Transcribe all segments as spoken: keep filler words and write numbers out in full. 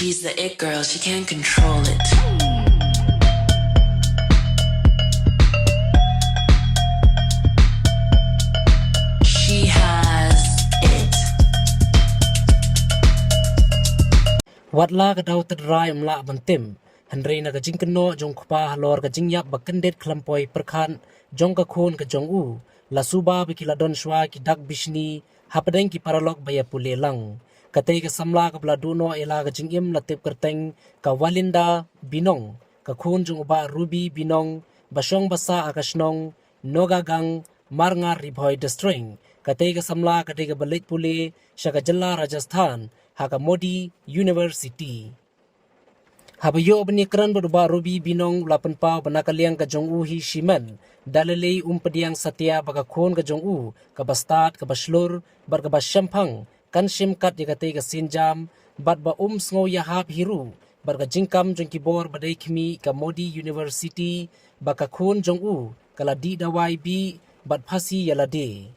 She's the it girl, she can't control it. She has it. Wat la ka daw tynrai ym lah ban tim, hynrei na ka jingkynnoh jong u kpa halor ka jingïap ba kyndit khlem poi pyrkhat jong ka khun ka jong u, la suba ba ki la don shuwa ki dak bishni hapdeng ki paralok ba ïa pule lang. Katei ka samla kaba la duh noh ïa la ka jingim la tip kyrteng ka Walinda Binong, ka khun jong u Bah Ruby Binong, ba shong ba sah ha ka shnong Nogagang, Marngar, Ri Bhoi District. Katei ka samla ka dei kaba leit pule sha ka jylla Rajasthan ha ka Modi University. Haba ïoh ban ïakren bad u Bah Ruby Binong, u la pynpaw ba na ka liang ka jong u hi shimet, da lei lei um pdiang satia ba ka khun ka jong u, kaba stad, kaba shlur bad kaba shemphang, kan shim kat ïa katei ka sienjam, bad ba um sngew ïahap hi ruh bad ka jingkam jong ki bor ba dei khmih ka Modi University, ba ka khun jong u ka la dih dawai bih bad phasi ïa lade.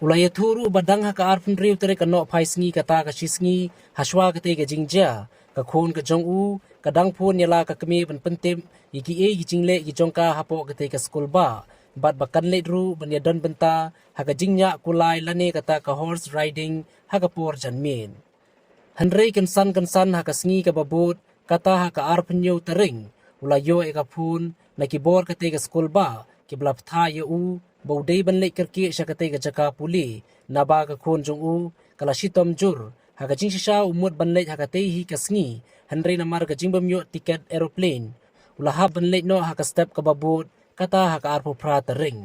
U la ïathuh ruh ba dang ha ka arphew hynriew tarik ka Nohphaisngi, kata ka shisngi hashwa katei ka jingjia, ka khun ka jong u ka dang phone ïa la ka kmie ban pyntip ïa kiei ki jingleh ki jong ka hapoh katei ka skulbah, bad ba kan leit ruh ban ïadon bynta ha ka jingñiah kulai lane kata ka horse riding ha ka por janmiet. Hynrei kynsan kynsan ha ka sngi kaba bud, kata ha ka arphew hynñiew tarik, u la ïoh ïa ka phone na ki bor katei ka skulbah kiba la bthah ïa u ba u dei ban leit kyrkieh sha katei ka jaka pule, naba ka khun jong u ka la shitom jur. Ha ka jingshisha u mut ban leit ha katei hi ka sngi, hynrei namar ka jingbym ïoh tiket aeroplane, u la hap ban leit noh ha ka step kaba bud, kata ha ka arphew phra tarik.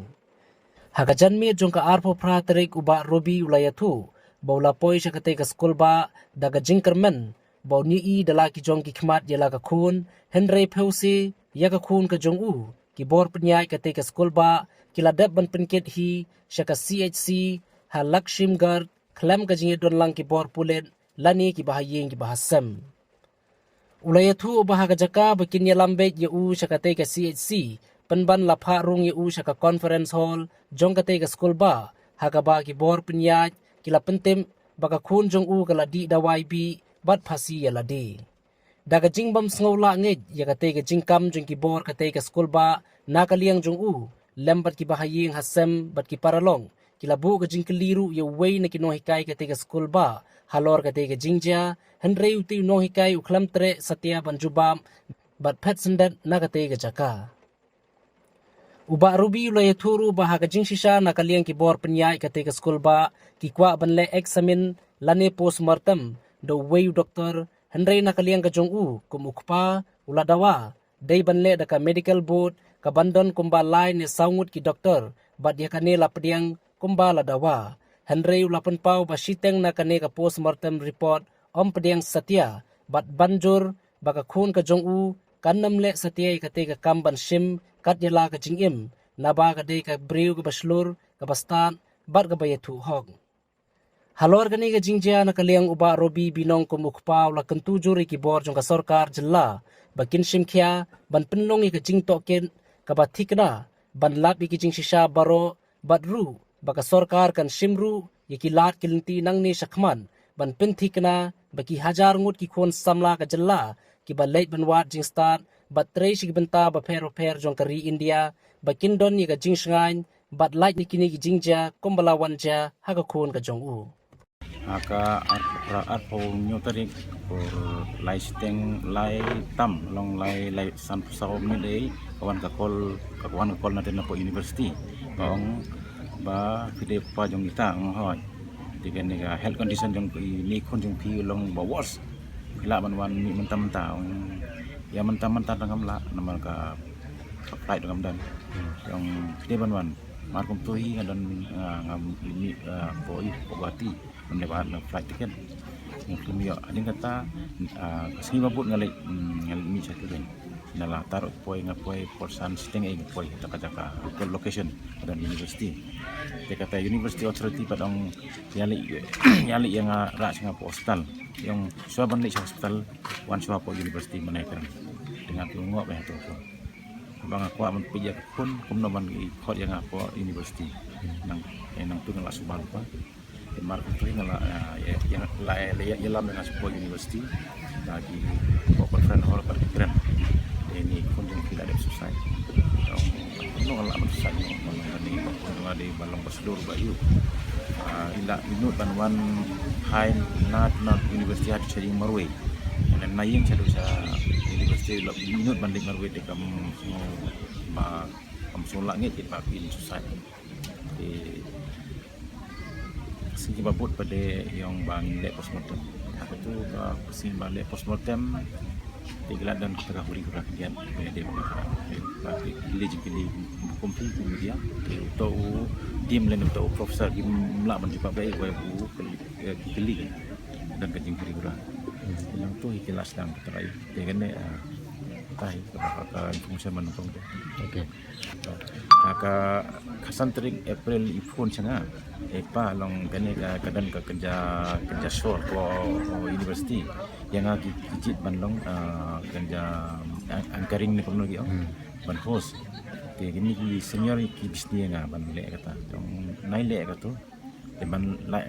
Ha ka janmiet jong ka arphew phra tarik, u Bah Ruby u la ïathuh ba u la poi sha katei ka skulbah da ka jingkyrmen ba un ïohi da la ki jong ki khmat ïa la ka khun, hynrei phewse ïa ka khun ka jong u, ki bor pynïaid katei ka skulbah ki la dep ban pynkit hi sha ka C H C ha Lakshmgarh, khlem ka jingïadon lang ki bor pulit lane kiba ha ïing kiba ha sem. U la ïathuh ba ha ka jaka ba kin ïalam beit ïa u sha katei ka C H C, pynban la phah rung ïa u sha ka conference hall jong katei ka skulbah, ha kaba ki bor pynïaid ki la pyntip ba ka khun jong u ka la dih dawai bih bad phasi ïa lade. Da ka jingbym sngew lah ngeit ïa katei ka jingkam jong ki bor katei ka skulbah na ka liang jong u, lem bad kiba ha ïing ha sem bad ki paralok, ki la buh ka jingkylli ruh ïa uwei na ki nonghikai katei ka skulbah halor katei ka jingjia, hynrei utei u nonghikai u khlem treh satia ban jubab bad phet syndet na katei ka jaka. U Bah Ruby u la ïathuh ruh ba ha ka jingshisha na ka liang ki bor pynïaid katei ka skulbah ki kwah ban leh examine lane postmortem da uwei u doktor, hynrei na ka liang ka jong u kum u kpa, u la dawa dei ban leh da ka medical board, kaban don kumba lai ne saw ngut ki doktor, bad ïa kane la pdiang kumba la dawa. Hynrei u la pynpaw ba shiteng na kane ka postmortem report ym pdiang satia, bad ban jur ba ka khun ka jong u kan nym leh satia ïa katei ka kam ban shim kat ïa la ka jingim, naba ka dei ka briew kaba shlur, kaba stad bad kaba ïathuh hok. Halor kane ka jingjia na ka liang u Bah Ruby Binong kum u kpa u la kyntu jur ïa ki bor jong ka sorkar jylla ba kin shim khia ban pynlong ïa ka jingtohkit kaba thikna, ban lap ïa ki jingshisha baroh, bad ruh ba ka sorkar kan shim ruh ïa ki lad ki lynti nangne shakhmat ban pynthikna ba ki hajar ngut ki khun samla ka jylla kiba leit ban wad jingstad bad trei sha ki bynta bapher bapher jong ka ri India, ba kin don ïa ka jingshngaiñ bad lait na kine ki jingjia kumba la wan jia ha ka khun ka jong u. Ha ka ar-, ar-, arphew hynñiew tarik, por lai shiteng lai tam, long lai, lai sanphew saw minit dei, ka wan ka call, ka wan ka call na tena po university. Ka ong ba phi dei pa jong ita, ong hoi. Dei kane ka health condition jong i, ni khun jong phi long ba worse. Phi lah ban wan mih mynta mynta, ong ïa mynta mynta tang kam lah, namar ka, ka flight tang kam don. Ong phi dei ban wan. Mar kumto hi nga don, ah, nga mih, ah, po i, po Guwahati. Namar ba nga flight ticket. Nga khlem ïoh. Hadien kata, ah, ka sngi ba bud nga leit, mm, nga leit mih sha Turin. Na la tar poi nga poi por san shiteng ei nga poi jaka jaka. Poi location ka don university. Te kata university authority pat ong ïa leit, ïa leit ïa nga rah sha nga po hospital. Ong shuwa ban leit sha hospital, wan shuwa po university mynne kren. Te nga kyngoh ba ha to. Ba nga kwah ban peit ïa ka khun kumno ban i khot ïa nga po university. Nang, eh, nangtu nga la suba lypa. Te mar kumto hi nga la, eh, ïa, ïa, la, eh, la, ïa, ïalam ïa nga sha po university. Ba ki, Shlur ba ïoh. Ah, i la ïoh ban wan phai na, na university ha sha ïing marwei. Na, na ïing shaduh sha university la ïoh ban leit marwei te kam sngew ba kam sngew lah ngeit ba phin suicide. Te shisien ba bud pat de ïong ba ngin leh postmortem. Haka tu ka shisien ba leh postmortem. Te ki la don kita ka huri hura kian ba de ba ki leh jingkylli kum phi kum media. Te uto u team lane uto u professor kim lah ban jubab ba u ki kylli. Don ka jinghuri hura. Te nangtu hi ki la sdang kita ka. Te kane, ah, tai ka information man nongkrong te. Okay. Ka, ka, ka san tarik April i phone sha nga. E pa, long kane ka, ka don ka kynja, kynja shor ko university. Ïa nga ki, ki jied ban long, ah, kynja an-, anchoring ne kumno ki ong. Hmm. Ban host. Te kine ki senior ki bishni ïa nga ban leh kata. Tang nai leh kata. Te ban leh,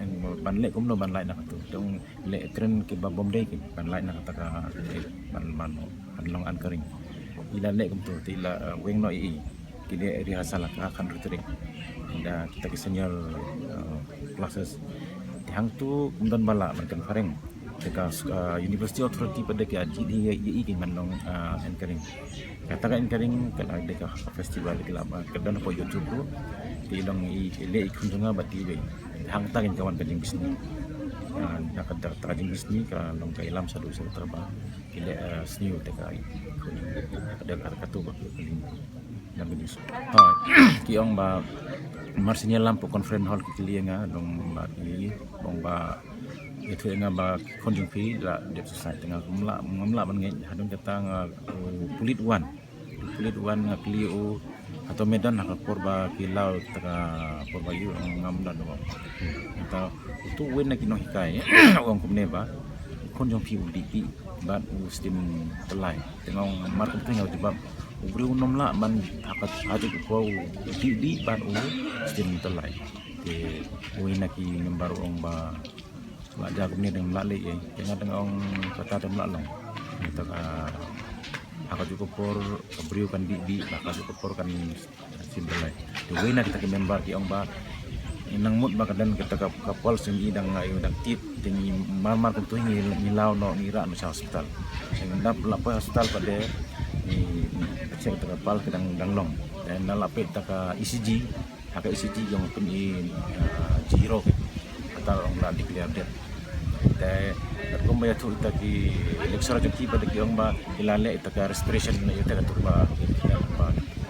ban leh kumno ban leh na kata. Tang leh kren kiba bym dei ki ban leh na kata ka, eh, ban, ban, ban long anchoring. I la leh kumta, te i la, eh, weng noh ïa i. Ki dei rehearsal ha ka khatynriew tarik. Da kita ki senior, eh, classes. Te hangtu ym don ba lah ban conferring. Te ka, eh, University Authority pat de ki jied hi ïa i ki ban long, eh, anchoring. Kata ka anchoring ka la dei ka festival ki la ba ka don hapoh YouTube ruh. Te long i leh i khun jong nga bad i wei. Hangta kin ka wan ka jingbishni. Ah, na ka dak ta jingbishni ka long ka ïalam shaduh shaduh tara ba ki leh, eh, sniew te ka i khun. Ka dak ka tu ba ki khun. Dang ka jingsu. Ha, ki ong ba mar sien ïalam hapoh conference hall ki kylli ïa nga long ba ki ong ba ïathuh ïa nga ba ki khun jong phi la dep suicide. Te nga ngam lah, ngam lah ban ngeit hadien kata nga, uh, pulit wan. Pulit wan nga kylli u, hato me don ha ka por ba ki law ta ka por ba ïoh? Ngam don. Kata uto uwei na ki nonghikai u ong kumne ba khun jong phi u dih dih bad u stem tyllai. Te nga ong mar kumta nga jubab u briew un ym lah ban ha ka, ha ka por u dih dih bad u stem tyllai. Te uwei na ki member u ong ba la jia kumne dang la leh ei. Te nga dang ong kata dang la long. Kata ka, ha kajuh ka por ka briew kan dih dih, ha kajuh ka por kan stem tyllai. Te uwei na kita ki member ki ong ba nang mut ba ka don kata ka, ka pulse jong i dang, ïa, dang tied, te ngi mar mar kumta ngi, ngi law noh, ngi rah noh sha hospital. Te ngi dap la poi hospital pat de ngi, ngi check kata ka pulse ka dang, dang long. Te na la peit kata ka E C G, ha ka E C G jong pyn i, ah, zero. Kata ong la declare dead. Te katkum ba ïathuh ita ki lecturer jong ki ba da ki ong ba ki la leh ita ka respiration na ita ka tur ba, ba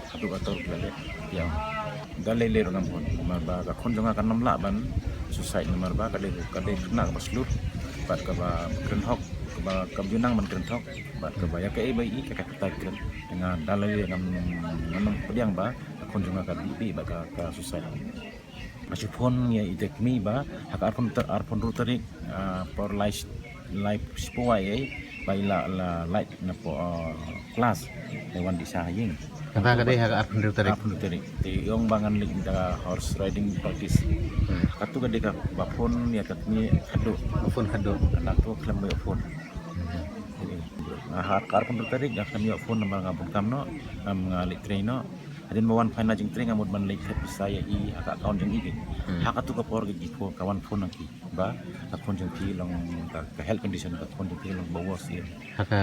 haduh ka tur ki la leh. Ïa. Da lei lei ruh ngam hun. Namar ba ka khun jong nga kan ym lah ban suicide namar ba ka dei, ka dei khynnah kaba shlur bad kaba kren hok, kaba, kaba ju nang ban kren hok bad kaba ïa kaei ba i ka, ka, kata kren. Te nga da lei lei ngam, ngam pdiang ba ka khun jong nga ka dih dih bad ka, ka suicide. Nga shu phone ïa ita i kmie ba ha ka arphew, arphew hynriew tarik, ah, por lai, lai shiphew wai ei ba i la, la lait na poh, ah, class. Te wan dih sha ha ïing. Kata ka dei ha ka arphew hynriew tarik. Arphew hynriew tarik. Te i ong ba ngan leit da ka horse riding practice. Hmm. Katu ka dei kaba phone ïa ka kmie khadduh. Phone khadduh. Kata tu khlem ïoh phone. Hmm. Nga ha ka arphew hynriew tarik nga khlem ïoh phone namar nga bun kam noh, ngam, nga leit trei noh. Hadien ba wan phai na jingtrei nga mut ban leit thep pisa ïa i ha ka account jong i. Hmm. Ha katu ka por ka ji phone, ka wan phone na ki ba ka khun jong phi long ka, ka health condition ka khun jong phi long ba worse ïa. Ha ka,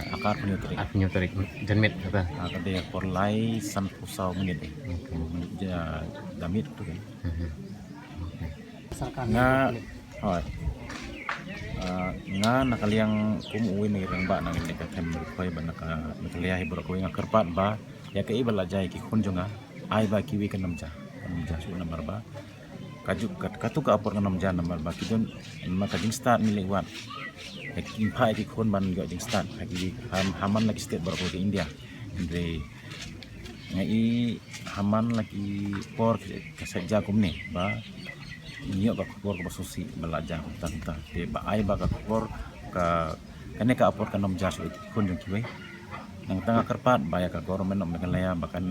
ha ka arphew hynñiew tarik. Arphew hynñiew tarik. Janmiet kata. Ha ka dei por lai sanphew saw minit. Okay. Minit ja, da miet tu kan. Hmm. Okay. Nga, hoi. Ah, nga na ka liang kum uwei na ki rangbah na ka, na ka them Ri Khoi bad na ka, na ka liang hi baroh kawei nga kyrpad ba ïa kaei ba la jia ïa ki khun jong nga, ai ba kiwei kan ym jia, kan ym jia shuh namar ba kajuh ka, katu ka por kan ym jia namar ba ki don, ma ka jingstad ngi leh wat. Ïa ki, phah ïa ki khun ban ïoh jingstad ha ki, ha, ha man la ki state baroh kawei ka India. Hynrei nga i ha man la ki por ka sa jia kumne ba ngi ïoh ka khubor kaba sngewsih ba la jia kumta kumta. Te ba ai ba ka khubor ka, kane ka por kan ym jia shuh ïa ki khun jong kiwei. Nangta nga kyrpad ba ïa ka government of Meghalaya ba kan,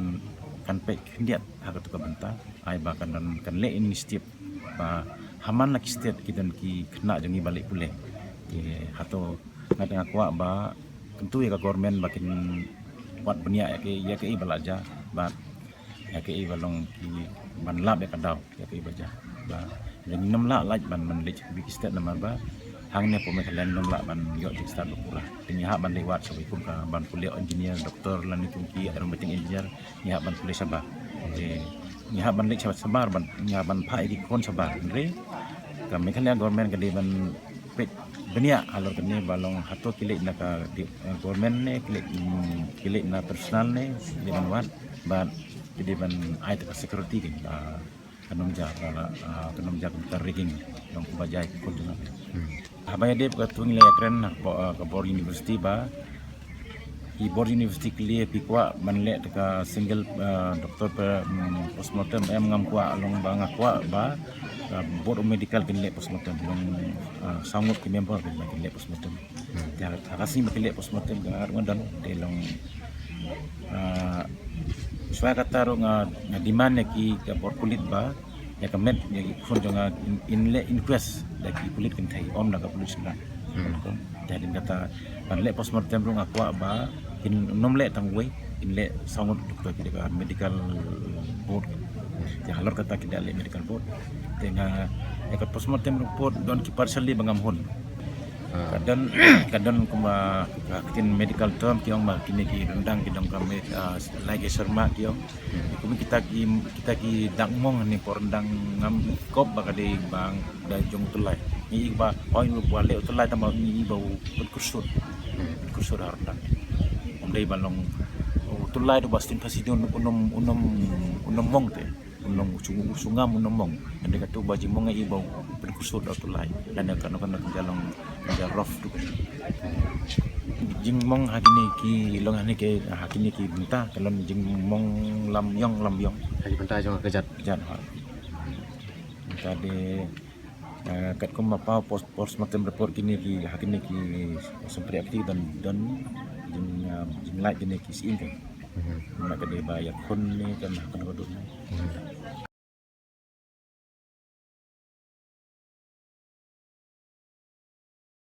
kan peit khyndiat ha katu ka bynta. Ai ba kan, kan leh initiative ba ha man la ki state ki don ki khynnah jong ngi ba leh pule. Te hato nga, nga kwah ba kyntu ïa ka government ba kin wad bniah ïa ki, ïa ki ba la jia. Bad Ïa kaei ba long ki ban lap ïa ka daw ïa kaei ba jia. Ba ngi nym lah lait ban ban leit sha kiwei ki state namar ba hangne hapoh Meghalaya ngi nym lah ban ïoh jingstad ba pura. Te ngi hap ban leit wad sha kiwei kum ka ban pule engineer, doctor lane kum ki aeronautic engineer, ngi hap ban pule shabar. Te ngi hap ban leit shabar, ban ngi hap ban phah ïa ki khun shabar. Hynrei ka Meghalaya government ka dei ban peit bniah halor kane ba long hato ki leit na ka di-, eh, government ne ki leit, mm, ki leit na personal ne ki dei ban wad, bad ki dei ban ai ta ka security ki ba kan ym jia, ba la, ah, kan ym jia ka rigging, long kumba jia ki khun jong nga. Haba ïadei bad ka thung, ngi la ïakren ha ka bo-, ah, ka bor university ba ki bor university ki leh, phi kwah ban leh ta ka single, ah, doctor pe, mm, postmortem? Em, ngam kwah. Long ba nga kwah ba, ah, board of medical kin leh postmortem, long, ah, saw ngut ki member kin, kin leh postmortem. Te ha ka sngi ba kin leh postmortem ka ruh nga don, te long, ah, shuwa kata ruh nga, nga demand ïa ki, ka bor pulit ba ïa ka met ïa ki khun jong nga in, in leh inquest da ki pulit kynthei, ym da ka pulit synran. Te hadien kata ban leh postmortem ruh nga kwah ba kin nym leh tang uwei, kin leh saw ngut doctor ki da ka medical board. Te halor kata ki da leh medical board. Te nga, ïa ka postmortem report don ki partially ba ngam hun. Ka don, ka don kumba ka ktien medical term ki ong ba kine ki ryndang ki don ka me-, ah, lai ki syrma ki ong. Kum kita ki, kita ki dak mong ne por ryndang ngam kop ba ka dei ba da jong u tyllai. Ngi i ba, oi, u ba leh u tyllai tang ba ngi i ba u pynkursut. Pynkursut ha ryndang. Ym dei ba long u tyllai da ba stin phasi don u nym, u nym, u nym mong te. U nym, u shu, u shu ngam u nym mong. Hynrei katu ba jingmong ngi i ba u pynkursut da u tyllai. Lane kano kano ka jia long, ka jia rough tu. Jingmong ha kine ki long, ha kine ki, ha kine ki bynta ka long jingmong lam ïong, lam ïong. Ha ki bynta jong ka kjat. Kjat, ha. Bynta de, eh, katkum ba paw post, postmortem report kine ki, ha kine ki sympriahti don, don jing, eh, jinglait kine ki syiem ka. Namar ka dei ba ïakhun ne kan ha kano ka dur ne.